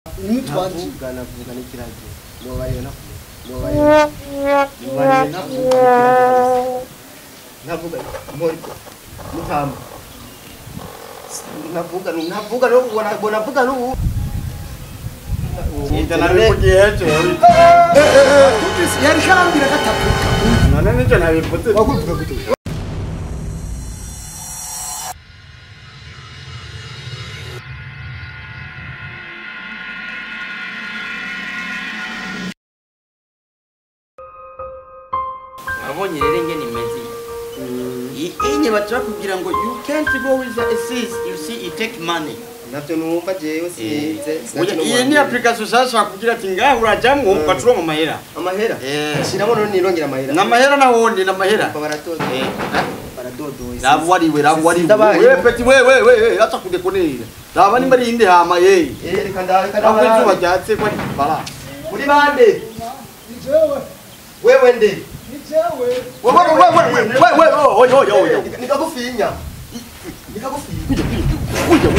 Nitwaje navuga n'ikiragi mubariye navuga n'ikiragi navuga mporiko mutamba navuga navuga no navuga no nabivugiye yari karambira gatapuka none nicyo nabivuze wakuvuga gute. Abonye rero ingene imeze inye baca kugira ngo you can't go with the assist, you see, you take money. Navyo numva jewe sinze. Iyi ni application shasha kugira ati ngaho urajamwo ugacura mu mahera amahera shiramo none nirongera amahera namahera nahondi namahera baradodo baradodoye rabwariwe rabwariwe we petit we we we acha kudekonera raba nimba ari inde hama ye reka ndare reka izuba ryatse kwa bara muri bande ni jewe wewe nde ni jewe wewe wewe wewe oyo oyo oyo nikagufinya nikagufinya kuja kuja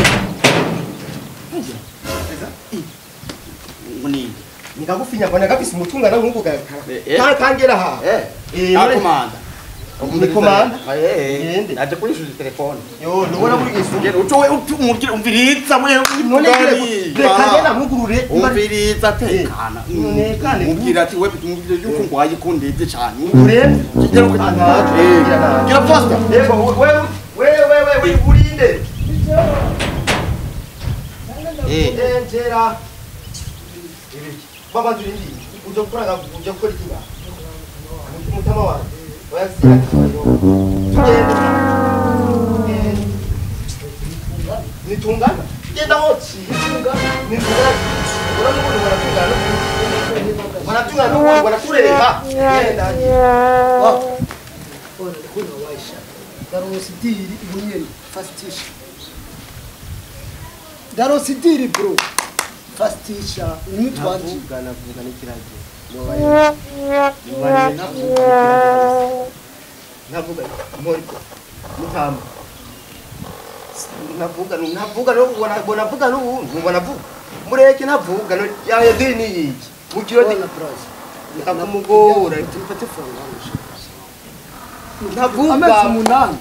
muni nikagufinya kwa nakafise umutunga na nkungu ka kangera ha komanda ni komanda eh aje kurishuza telefone yo nubona buri gisu ngene utowe umubwira umviriza we none reka ngena nkugurure umviriza tekana nekane umubwira ati we umubwira yuko ngwaye kundeze cyane urende kigera ku gira faster yego wewe wewe wewe urinde enjera baba turindi uzo kuranga uzo gukora iki ngaha mutama wawe oya tugende nitungana genda hoci nitungana urabona baratungana n'ubundi baratureka genda ora ndikuna waisha darosidiri ibunyeri fastisha darosidiri bro fastisha nitwaje navuga navuga n'ikiragi mubariye navuga n'ikiragi navuga mporiko mutamba navuga navuga no navuga no navuga mureke navuga no yayo dini ni iki mukiro di akumugora tumfate franga navuga amezi munani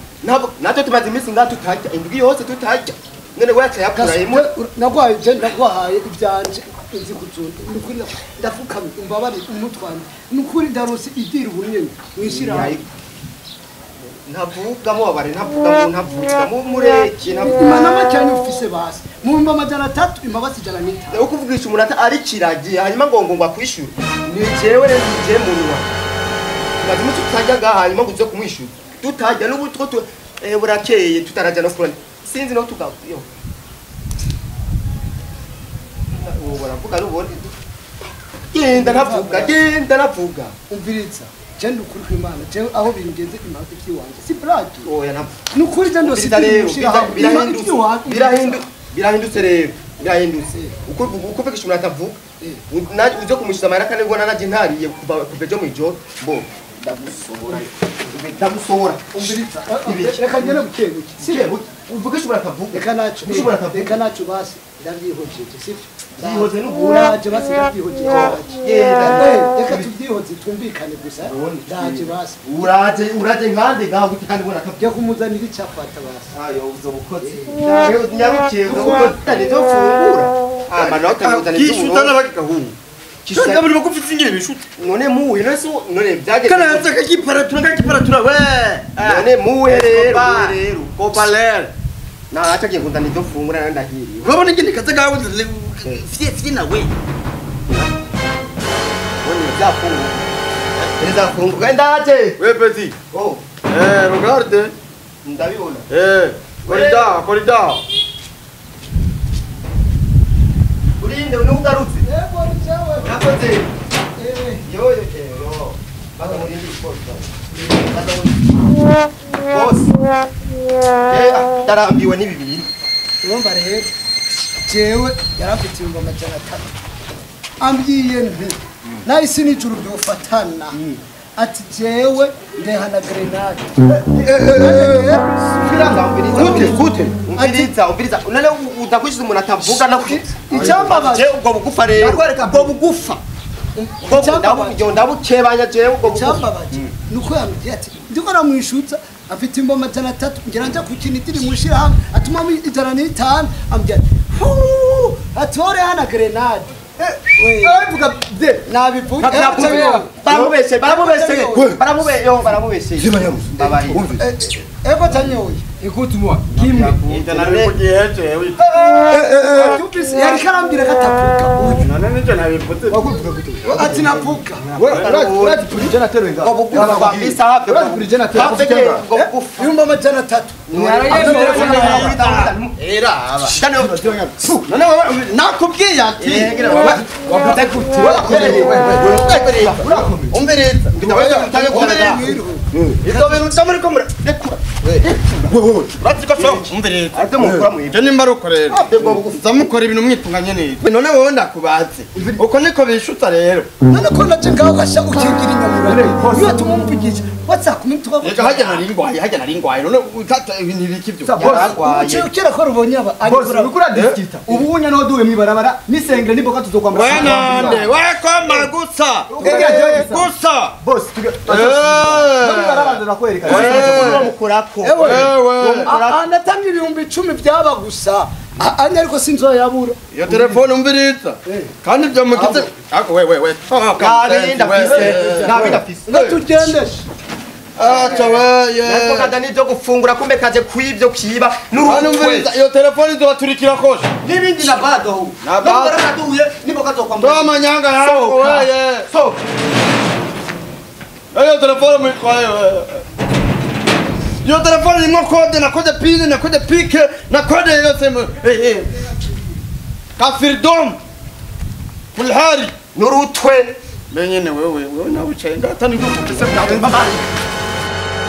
natwe tumaze iminsi ngaha tutarya indwi yose tutarya none we yaca imwe nagwaye je ndagwahaye ivyanje nzi kuzunda nukuri ndafukamye umbabare umutwanje nukuri ndarose idiri ubunyene mwishira ntavuga mubabare ntavuga ntavuga mureke ntavuga imana cyane ufise basi mumba 300 imabasi 105 ukuvugisha umuntu ari kiragiye hanyuma ngo ngo akwishura ni jewe rero nije munwa tumaze iminsi tutarya ngaha hanyuma ngo uze kumwishyura tutarya n'ubu two burakeye tutaraja no kurana sinzi no tugayo ubu baravuga n'ubundi genda navuga genda navuga umviriza je ndukuri kw'Imana je aho bingenze impamvu ikiwanje si blague oya navuga nukuri je ndositira birahindutse rero birahindutse uko uko umuntu atavuga uze kumushiza amahera kandi ubona naje ntariye kuva ejo mw'ijoro bo ndagusohora ndagusohora umviriza reka ngene bukebuke si uvugisha umuntu atavuga reka naco reka naco basi ndavyihojeje sivyo byihoze n'ubura ndaje basi ndavyihojeje reka tuvyihoze twumvikane gusa ndaje basi uraje uraje nkande ngaho gute kandi ubona akavuga kumuzanira icafata basi ayo uzobukoze nyarukiye uzobukoze nizofungura amanota nguzana kishuta n'abagahungu kishuta muri bakufite ingire bishuta none muwe none so none byageze kana hanze kakiparatura kakiparatura we none muwe rero rero kopaler na acha kiye kuzana nizofungura nandi ndahiriwe urabona ingene kaza gawe fye fye nawe none byafungura nizafungura ndaje we petit oh regarde ndabibona corridor corridor urinde nugarutse yego ni jewe nakoze yo yo yo baza muri ndi sport baza muri boss ndarambiwe n'ibi bintu urumva rero jewe yarafite ibihumbi 300 ambwiye nti nahise nijoro byofatana ati jewe ndehana grenade gute gute umviriza umviriza none Utakwishyuza umuntu atavuga na Icyambabaje. Je ubwo bugufa rero. Ubwo bugufa. Ubwo ndabukebanya jewe ubwo bugufa. Icyambabaje nuko yambwiye ati ndiko namwishutsa afite imbo 300 ngira nja kukina idiri mushira hamwe atuma 105 ambwira ati "Huu, atore hana grenade." Avuga de. Nabivuga. Baramubeshe baramubeshe baramubeshe yo baramubeshe. Mbabarira. Ego tanyoye. Écoute-moi, kimwe. Ivyo nabivugiye jewe. Tupisi yari karambira katapuka. None nivyo nabivuze. Wakuvuga gute? Ati napuka. Urazi puri jana tewe nga. Ubwo bugufa bisa hafi. Urazi puri jana tewe. Hafi ubwo bugufa. Ibihumbi 300. Era aba. None wewe nakubwiye ati Wavuze gute? Urakomeye. umviriza. Umviriza. Ivyo bintu uca muri ko murekura. Urazi ko so umviriza. Ariko mukura mu Ibyo nimba ari uko rero zamukora ibintu mwitunganye neza. None wowe ndakubaze uko niko bishutsa rero. None ko naje ngaho gasha ukigira inyamura. Iyo tumumvugisha WhatsApp mituka. Reka hajya nari ngwaye hajya nari ngwaye none utata ibintu biki byo. Uciye ukera ko rubonye aba Boss, uriko uradiskita. Ubu unya no duwe mwibarabara nisengere nimboka tuzokwambara. We nande we koma gusa. Gusa. Boss, tuge. Mwibarabara ndakwereka. Mukurako. Ewe. Anatanga ibihumbi 10 byaba gusa. Anya ariko sinzoyabura. Iyo telefone umviriza. Kandi ibyo mugize ako we we we. Ntabindi afise. Ntabindi afise. Ngatugendeshe. Acha we. Ariko kada nivyo gufungura kumbe kaje kwibyo kiba Kandi n'urutwe. umviriza iyo telefone izobaturikira kosha. N'ibindi na bado. Na bado. Nduye nimboka zokwambara. Toa manyanga yako wewe. So. Iyo telefone mwitwaye wewe. Iyo telefone irimo kode na kode pine na kode pike na kode yose kafirdom mulhari N'urutwe. menyene wewe wewe nawe ucaye ngatani gufise byawe.